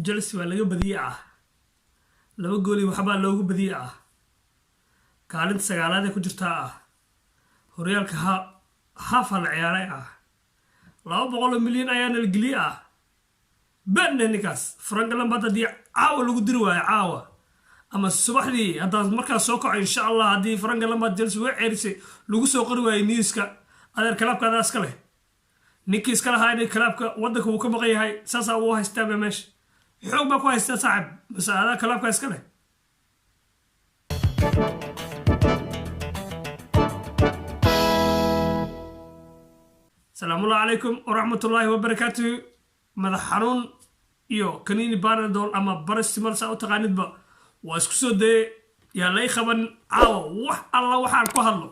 Chelsea waa laga badiyey ah, laba gooli waxbaa loogu badiyey ah, kaalinta sagaalaad ee ku jirtaa ah, horyaalka ha haafa la ciyaaray ah, 200 milyan ayaa nala geliyey ah. Benne ninkaas Frank Lampard haddii caawa lagu diri waayo, caawa ama subaxdii haddaad markaas soo kaco, insha Allah, haddii Frank Lampard Chelsea way ceerisay lagu soo qori waayo newska, adeer, clubka adaa iska leh. Ninkii iska lahaa inay clubka waddanka wuu ka maqan yahay, saasaa uu haystaaba meesha, xoog baa ku haystaa saaxib, mase adaa clubka iska leh. Asalaamullahi calaykum waraxmatullaahi wabarakaatuhu. Madax xanuun iyo kaniini Panadol ama paracetamol saa u taqaanidba waa isku soo dayay. Yaa lay qaban caawa wax alla waxaan ku hadlo.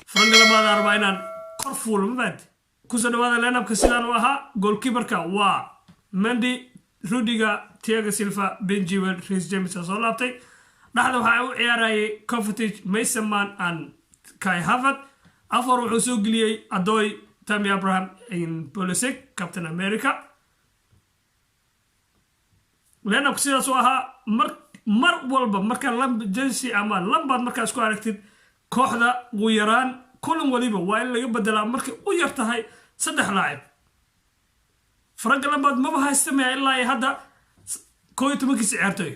Frank Lampard rabaa inaan kor fuulo, ma fahanti? Kusoo dhawaada. Lineupka sidaan u ahaa: goalkeeperka waa Mendy, Rudiger, Thiago Silva, Ben Chilwell, Reece James soo laabtay. Dhexda waxaa u ciyaarayay Kovacic, Mason Mount and Kai Havertz. Afar wuxuu soo geliyey Odoi, Tammy Abraham, Pulisic, Captain America. Lineupka sidaas u ahaa. Mar walba markaa Chelsea ama Lampard markaa isku aragtid, kooxda ugu yaraan kulan waliba waa in laga bedelaa markay u yar tahay saddex laacib. Frank Lampard maba haystamaya ilaa iyo hadda 11-kiisa ciyaartoy.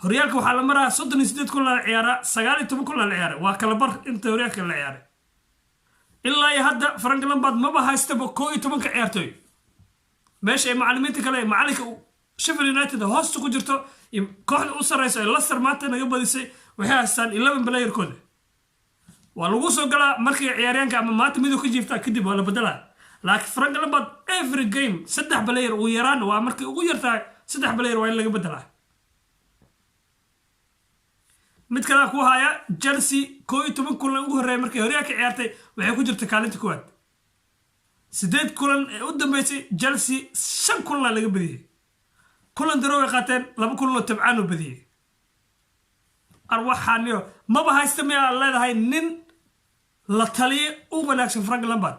Horyaalka waxaa la maraa 38 kulan la ciyaaraa, 19 kulan la ciyaaray, waa kala bar inta horyaalka la ciyaaray. Ilaa iyo hadda Frank Lampard maba haystaba 11-ka ciyaartoy. Meesha ay macalimiinta kale, macalinka Sheffield United hoosta ku jirto iyo kooxda u sarreyso ee Leicester maanta naga badisay, waxay haystaan 11 playerkooda. Waa lagu soo galaa markii ciyaaryaanka ama maanta miduu ka jiiftaa, kadib waa la bedelaa. Laakiin Frank Lampard every game saddex player ugu yaraan, waa markay ugu yartahay, saddex player waa in laga bedelaa. Mid kalea ku haya: Chelsea 11 kulan ugu horreeya markay horyaalka ciyaartay waxay ku jirta kaalinta koowaad. Sideed kulan ee u dambeysay Chelsea shan kulanaa laga badiyey, kulan daro way qaateen, laba kulan oo tabcaan oo badiyey. Arwaxaaniyo maba haysta miyaa leedahay nin la taliye u wanaagsan? Frank Lampard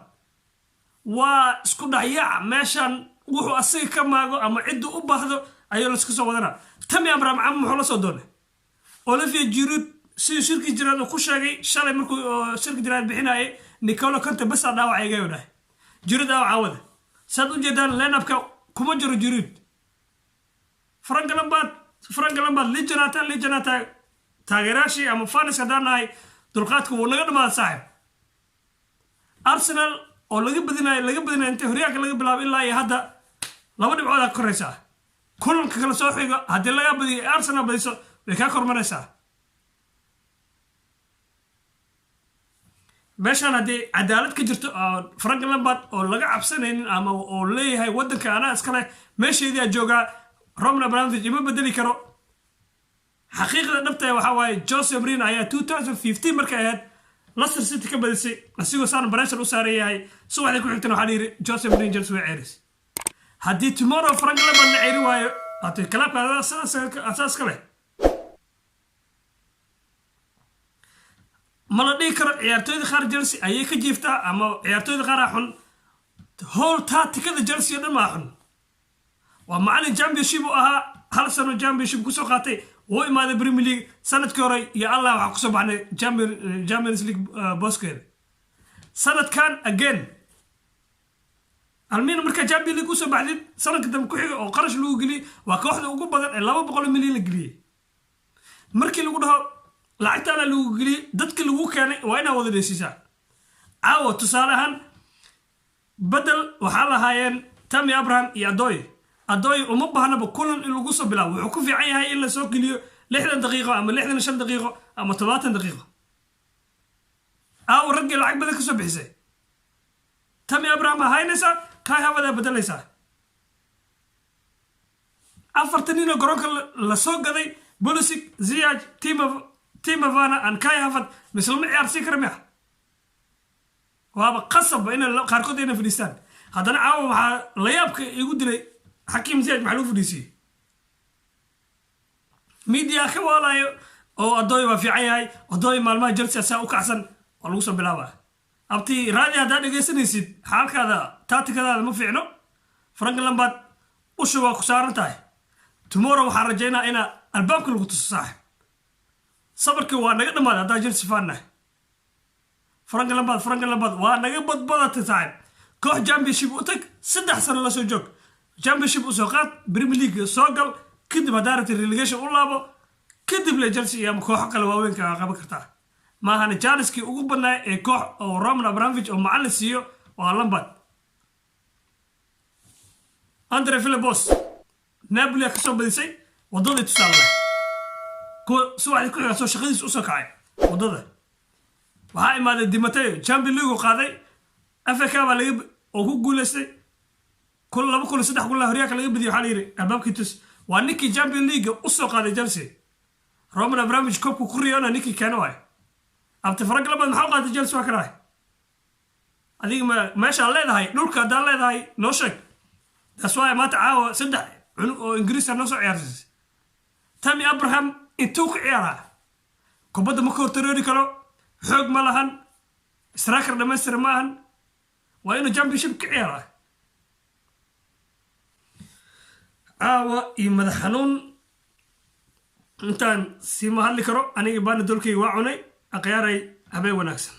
waa isku dhacyaac meeshan. Wuxuu asaga ka maago ama ciddu u baahdo ayuu laska soo wadanaa. Tammy Abraham cam muxuu la soo doonay? Olivier Giroud, siduu shirkii jiraad uu ku sheegay shalay markuu shirki jiraad bixinayay, N'Golo Kanté basaa dhaawac iga dhahay. Giroud aawac caawada saad u jeedaan lineupka kuma jiro Giroud. Frank Lampard, Frank Lampard, lijanata lijanata. Taageerayaashii ama fans haddaan nahay, dulqaadku wuu naga dhamaada saaxib. Arsenal oo laga badinayo, laga badinayo, intay horyaalka laga bilaabo ilaa iyo hadda laba dhibcood aa ka koraysaa. Kulanka kala soo xigo haddii laga badiyo, Arsenal badiso, way kaa kormaraysaa. Meeshaan haddii cadaalad ka jirto, Frank Lampard oo laga cabsanaynin ama oo leeyahay waddanka anaa iskale, meesheedii joogaa, Roman Abramovich ima bedeli karo. Xaqiiqda dhabta waxaa waaye Jose Mourinho ayaa 2015 markay ahayd Leicester City ka badisay asigoo saan pressure u saaran yahay. Subaxdii ku xigtana waxaa la yidhi Jose Mourinho Chelsea way ceeris. Haddii tomorrow Frank Lampard la ceeri waayo, haddii clubka asaas ka leh, ma la dhihi karo ciyaartooyda qaar Chelsea ayay ka jiiftaa ama ciyaartooyda qaaraa xun. Whole tacticada Chelsea oo dhan maa xun. Waa macalin Championship uu ahaa, hal sano Championship kusoo qaatay, wuu imaaday Premier League sanadkii hore iyo Allah waxaa kusoo baxnay Champions League booskeeda. Sanadkan again almiina markaa Champion League usoo baxdid, sanadka dambe ku xiga oo qarash lagu geliyey, waa kooxda ugu badan ee 200 milyan la geliyey. Markii lagu dhaho lacagtaana lagu geliyey, dadka lagu keenay waa inaa wada dheesiisaa. Caawa tusaale ahaan bedel waxaa lahaayeen Tammy Abraham iyo Odoi. Odoi uma baahnaba kulan in lagu soo bilaabo. Wuxuu ku fiican yahay in la soo geliyo 60 daqiiqo ama 65 daqiiqo ama 70 daqiiqo. Aawo raggii lacag badan ka soo bixisay? Tammy Abraham aa haynaysaa, Kai Havertz bedelaysaa. Afartan ninoo garoonka la soo gaday, Pulisic, Ziyech, Timo Werner and Kai Havertz, mislama ciyaarsiin kara miya? Waaba qasabba ina qaarkood inay fadhiistaan. Haddana caawa waxaa layaabka igu dilay Hakim Ziyech. Maxaa lagu fadhiisiyey? Media ka waalayo oo Odoi waa fiican yahay, Odoi maalmaha Chelsea saa u kacsan waa lagu soo bilaabaa. Abti raadi haddaad dhegaysanaysid, xaalkaada tacticadaada ma fiicno. Frank Lampard ushu waa ku saaran tahay. Tomorrow waxaan rajaynaa inaa albaabka lagu tuso, saaxib. Sabarkii waa naga dhammaaday haddaan Chelsea fan-nahay. Frank Lampard, Frank Lampard waa naga badbadatay, saaxib. Koox Championship u tag, 3 sano la soo joog, Championship u soo qaad, Premier League soo gal, kadib haddaa rabtay relegation u laabo, kadib le Chelsea iyo ama kooxo kale waaweynka qaban kartaa. Maahana chance-kii ugu badnaa ee koox oo Roman Abramovich oo macallin siiyo waa Lampard. Andre Villas-Boas Napoli ka soo badisay, waddadii tusaale leh kuwa subaxdii ku xiga soo shaqadiis usoo kacay waddada. Waxaa imaaday Di Matteo, Champion League uu qaaday, FA Cup baa laga oo ku guuleystay kun laba kun saddex kun horyaalka laga badiyay. Waxaa la yidhi albaabkii tus. Waa ninkii Champion League usoo qaaday Chelsea. Roman Abramovich koobku ku riyoona ninkii keena waay. Abti, Frank Lampard maxaa u qaaday Chelsea? Waa kana adiga ma meeshaa leedahay dhulka haddaan leedahay noo sheeg. Taas waay maanta caawa saddex cunug oo Ingiriisa noo soo ciyaarsiisay. Tammy Abraham intuu ku ciyaaraa kubadda ma ka hortaroori karo, xoog ma lahan, striker dhamaystir ma ahan. Waa inuu Championship ka ciyaaraa. Caawa iyo madax xanuun intaan siima hadli karo aniga baana dolkayga waa cunay. Akhyaaray, habeen wanaagsan.